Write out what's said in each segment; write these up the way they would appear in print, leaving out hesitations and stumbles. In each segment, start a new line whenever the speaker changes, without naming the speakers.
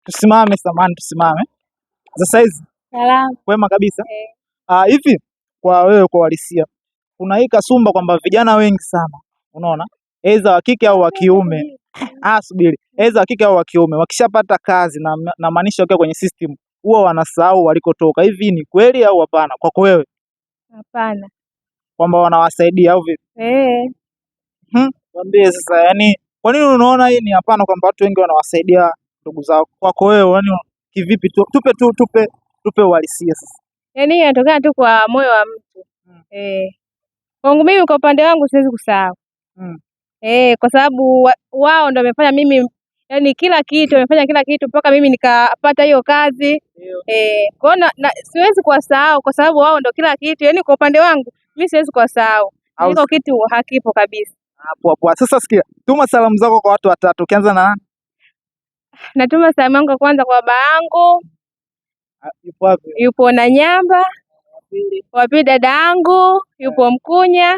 Tusimame samani, tusimame. Sasa hizi
Salama.
Kwema kabisa.
Eh.
Ah, hivi kwa wewe kwa uhalisia, kuna hii kasumba kwamba vijana wengi sana, unaona, aidha wa kike au wa kiume, ah, subiri, aidha wa kike au wa kiume wakishapata kazi na na maanisha wakiwa kwenye system huwa wanasahau walikotoka. Hivi ni kweli au hapana kwako wewe,
Hapana.
kwamba wanawasaidia au vipi?
Eh.
Tuambie sasa, yani kwa nini unaona hii ni hapana, kwamba watu wengi wanawasaidia ndugu zao? Kwako wewe, yani kivipi? Tupe uhalisia sasa.
Yaani inatokana tu kwa moyo wa mtu. Eh. Kwangu mimi kwa upande wangu siwezi kusahau. Eh, kwa sababu wao ndio wamefanya mimi, yani kila kitu, wamefanya kila kitu mpaka mimi nikapata hiyo kazi. Eh, kwa hiyo siwezi kuwasahau kwa sababu wao ndio kila kitu. Yaani kwa upande wangu mimi siwezi kuwasahau. Hiko kitu hakipo kabisa.
Hapo hapo. Sasa sikia, tuma salamu zako kwa watu watatu, ukianza na nani?
Natuma salamu yangu kwanza kwa baba yangu.
Yupo wapi?
Yupo na Nyamba. Wa pili dada yangu yupo Mkunya.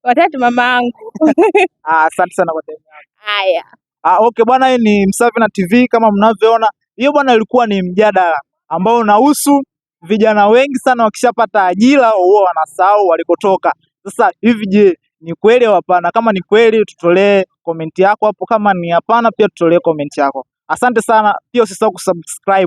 Watatu mama yangu.
Ah, asante sana kwa time yako.
Haya.
Ah, okay bwana, hii ni Msafina TV kama mnavyoona. Hiyo bwana ilikuwa ni mjadala ambao unahusu vijana wengi sana wakishapata ajira huwa wanasahau walikotoka. Sasa hivi je, ni kweli au hapana? Kama ni kweli tutolee komenti yako hapo, kama ni hapana pia tutolee komenti yako. Asante sana, pia usisahau kusubscribe.